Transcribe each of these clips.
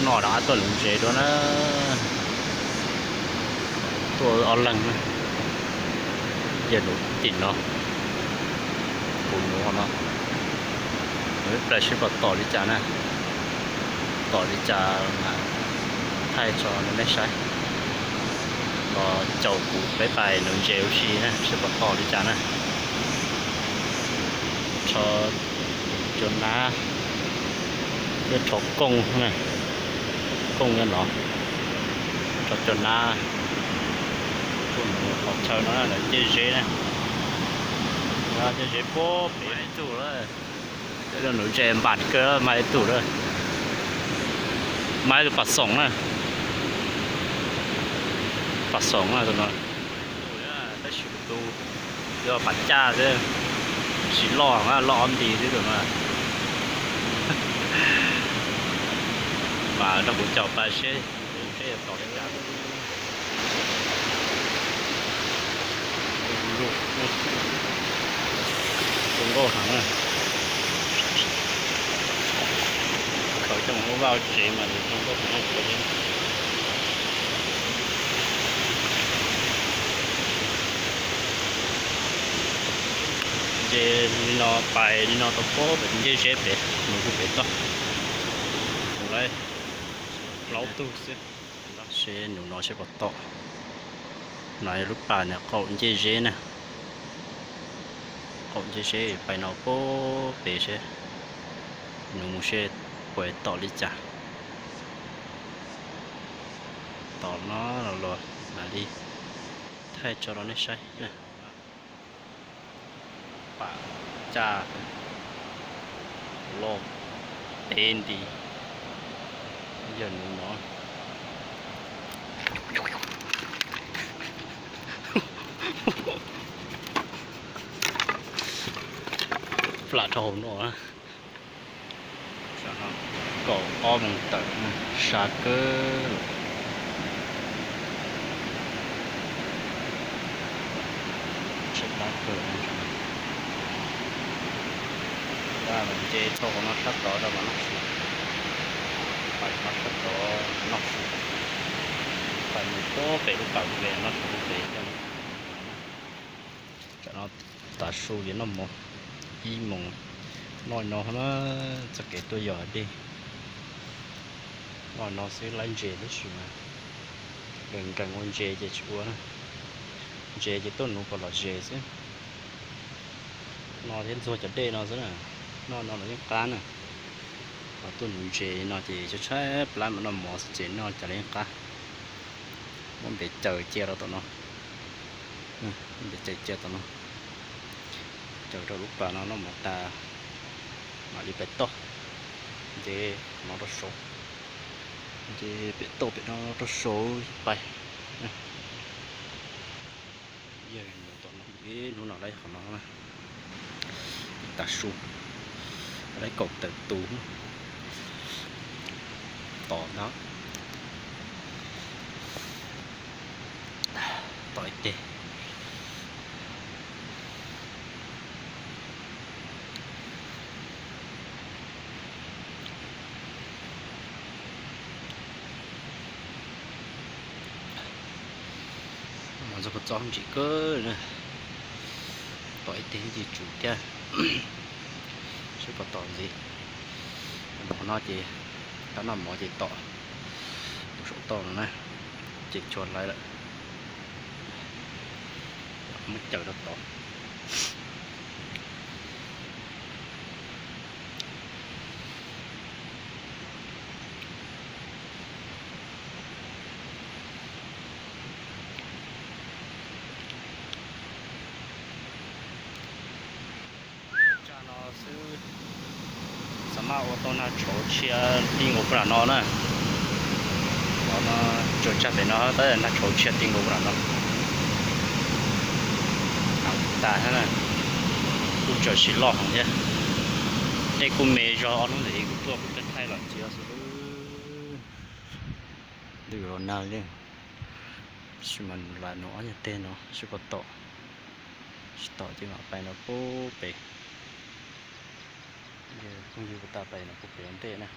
Noj rov qab tuaj nuv ntses dua na. Tuaj ob leeg na. Yawg nuv tim no, kuv nuv no. Nuv ib pliag seb puas tom li cas na. Tom li cas mas thaij tso rau nej saib. Los caum kuv peb pais nuv ntses ua si na seb puas tom li cas na. Rho cua nab, thiab rho kooj na, kooj nyob no, rho cua nab. Tuaj nuv qhov chaw no lawv ncej zeb na. Ncej zeb puag pem ib tug lawm. Nuv ntses npam kawg, mas ib tug lawm. Mas ib tug pas xoom na. Pas xoom na tus no. Tab sis kuv tus yog pas caj xwb, tsis loj, loj ob nti xwb tus no. Mas rau kuv caum pais seb, seb yuav tom li cas. Zoo nkauj heev na. Khaws coj mus vaj tsev mas zoo nkauj heev. Ces li no pais li no tau puag pem ncej zeb pem, nws kuj pem toj. Nuv lawm plaub tug xwb. Seb nuv no seb puas tom. No yog lub pas ntawm qaum ncej zeb na. Qaum ncej zeb pais no puag pem seb, nuv mus seb puas tom li cas. Tom no los mam li thaij tso rau nej saib na. Pas caj loj peb nti, yog nuv no. Plam rau hauv no. Kaum ob moos tawm, sab kawg. Tshaib plab kawg. Nce tau qhov no sab tod rau mas noj su, pais qhov sab tod noj su, pais mus puag pem lub pas pem noj su pem. Tam no tav su ces noj mov, ib moos, noj no na, txoj kev tuaj yos dej. Noj no xwb laib ntses tab sis mas nkees nkees ua ntses ces tsis ua na. Ntses ces tuaj nuv kom lom zem xwb. No thiab ntxuag cov dej no xwb na, noj no los yeej qab na. Ho tuaj nuv ntses no ces tshaib tshaib plab mas noj mov xwb ces noj cas los yeej qab. Muab npev caws cia rau tom no. Muab npev caws cia tom no. Caws rau lub pas no noj mov tas mam li pem toj. Nce no rau saud. Nce pem toj pem no rau saud pais. Yog tom no, hnub no lawv qhov no na, tav su, lawv kaum tawm tus, tom ntag, tom ib teg. Mov ntxog kua txob ntsim kawg na, tom ib teg ib teg tsum thiab, seb puas tom ntxiv. Mov no ces, tab noj mov ces tom tus saum toj no na, ces tshua lawv lawm, muab caws rau tod. Tsam no xwb, xav mas ua tau nag tshauv tshiab ti nkaus puag nram no na. Qhov no tsuas tsam pem no tab nag tshauv tshiab ti nkaus puag nram no. Heev tas thiab na, kuj tseem sib loj heev thiab. Dej kuj me zog, ob hnub ntawd kuv tuaj kuv thaij los txiv xwb. Ntuj yuav los nag li, tab sis mas lam nws ob nyuag teg no seb puas tom. Tsis tom ces mam pais no puag pem. Phooj ywg puas tas pais no puag pem ua ntej na.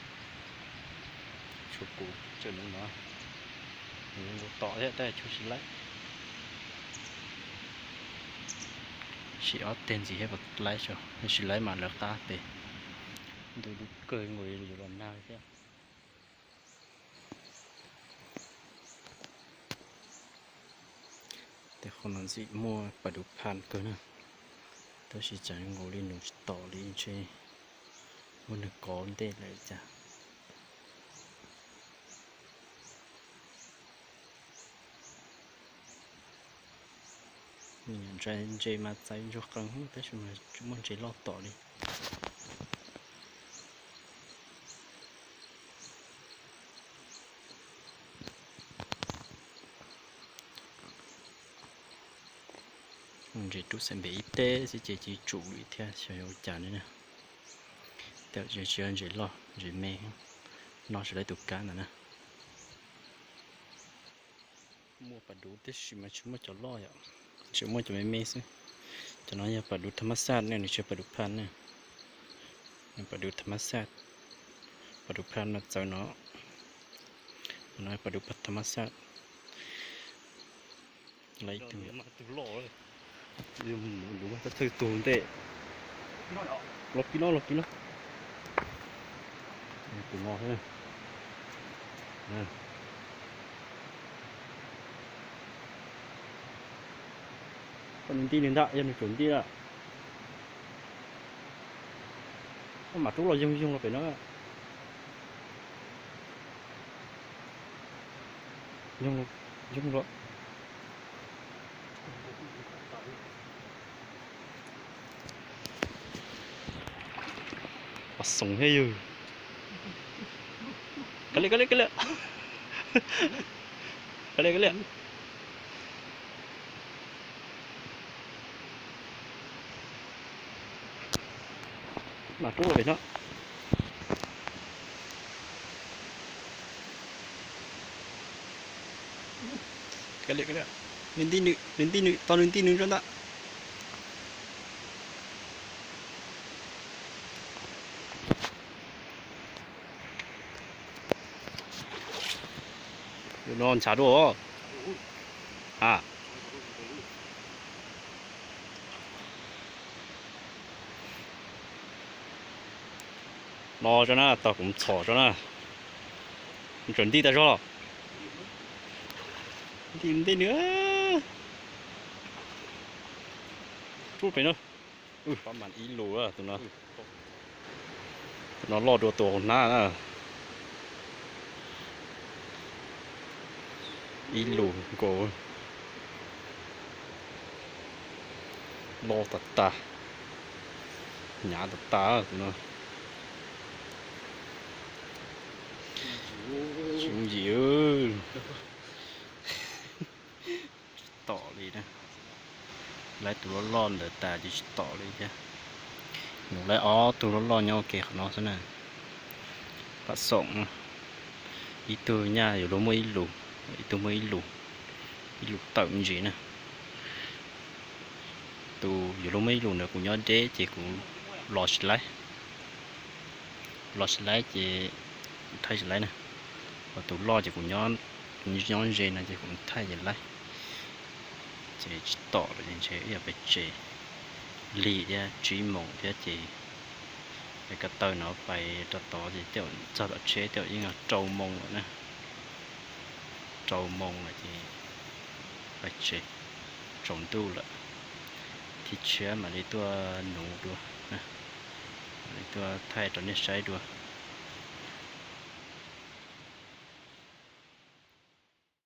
Tsuas kuv tseem nws no, nws nkaus tom thiab tab sis tsis laib. Sim ob teg ntxiv thiab puas laib tso, tsis laib mas lawv qab pem. Ntuj dub kawg nkaus yuav los nag thiab. Tej qhov no ntxim muaj pas duv phaj kawg na, tab sis tsam nkaus li nws tsis tom li ntshe muaj neeg kov ntej lawm cas. Ntsa ntses mas txais ntsuag qees tab sis mas tsis muaj ntses loj tom li. Ntses rub xeem npem ib teb xwb ces tsis tsum li thiab xyov yuav ua cas li na. Tej zaum tsis yog ntses loj ntses me, no tsis laib tus kab ntawd na. Muaj pas duv tab sis mas tsis muaj cov loj yom, tsis muaj cov me me xwb. Cov no yog pas duv tham mab xaj ne, nws tsis yog pas duv phaj ne. Pas duv tham mab xaj, pas duv phaj no txawv no, no pas duv tham mab xaj. Lawv ib tug, tus loj, tus ntej, los kis no, los kis no, tus no, koj nws nti nws ntag, yog nws tsaus nti lawm. Koj mam rub los yoog yoog los pem no. Yoog, yoog los. Pas xoom thiab yog. Kav liam, kav liam, kav liam. Kav liam, kav liam. Mas rub los pem no. Kav liam, kav liam. Nws nti nws, nws nti nws, tos nws nti nws tso ntag. No nchav dua. A, no tso na, tos kuv txhom tso na. Tsuas nti tas zog los. Nti nti nws. Rub pem no. Pab mas ib lus tus no. Tus no loj dua tus hauv hnab na. Ib lus nkaus. Loj tas tas. Hnyav tas tas tus no. Tsis yooj yim. Tsis tom li na. Laib tus loj loj ntawd tas ces tsis tom li thiab. Nws laib ob tug loj loj nyob ua ke qhov no xwb na. Pab xoom, ib tug nyaj yuav luag muaj ib lus, ib tug muaj ib lus, ib lus tawm me ntsis na. Tus yuav luag muaj ib lus ntawd kuv nyob deb ces kuv los tsis laib, los tsis laib ces thaij tsis laib na. Ho tus loj ces kuv nyob, nyob ze no ces kuv thaij ces laib. Ces tsis tom lawm ces ntshe wb yuav pais tsev. Lig thiab tsib moos thiab ces pais ko taw no pais rau tod ces tej zaum txog tom tsheb tej zaum yeej yog rau moos lawm na. Rau moos lawm ces pais tsev, tsaus ntuj lawm. Thib tshiab mam li tuaj nuv dua, mam li tuaj thaij rau nej saib dua.